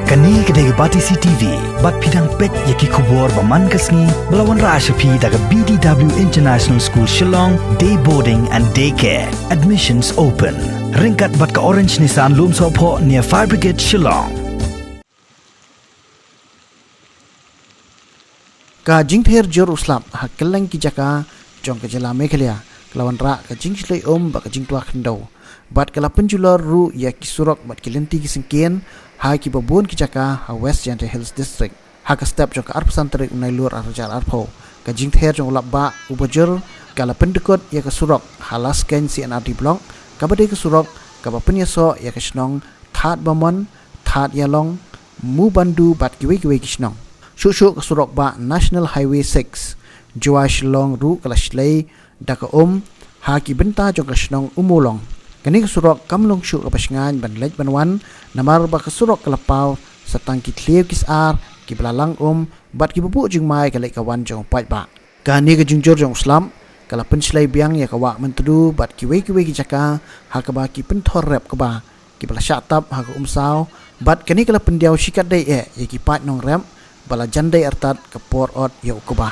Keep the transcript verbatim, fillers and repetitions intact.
Kane ka dei ka Batesi T V, bad phi dang peit ïa ki khubor ba man ka sngi, ba la wanrah sha phi da ka B D W International School Shillong, Day Boarding and Day Care. Admissions open. Ryngkat bad ka Orange Nissan Lumsohphoh near Fire Brigade Shillong. Ka jingther jur u slap ha kylleng ki jaka jong ka jylla Meghalaya, ka la wanrah ka jingshlei um bad ka jingtwa khyndew. Bad ka la pynjulor ruh ïa ki surok bad ki lynti ki syngkien ha kiba bun ki jaka ha West Jaintia Hills District. Ha ka step jong ka arphew san tarik u Nailur arhajar arphew, ka jingther jong u slap bah uba jur ka la pyndykut ïa ka surok ha Laskein C and R D Block, kaba dei ka surok kaba pynïasoh ïa ka shnong Thadbamon, Thadïalong, Mubandu bad kiwei kiwei ki shnong. Shuh shuh ka surok bah National Highway six, Jowai Shillong ruh ka la shlei da ka um ha ki bynta jong ka shnong Ummulong. Kane ka surok kam long shuh kaba shngaiñ ban leit ban wan, namar ba ka surok ka la paw sa tang ki thliew ki syar kiba la lang um, bad kiba buh jingma ïa ka leit ka wan jong u paidbah. Kane ka jingjur jong u slap ka la pynshlei biang ïa ka wah Myntdu bad kiwei kiwei ki jaka ha kaba ki pynthor rep kba kiba la shah tap ha ka umsaw, bad kane ka la pyndiaw shikatdei eh ïa ki paid nongrep ba la jan dei artat ka por ot ïa u kba.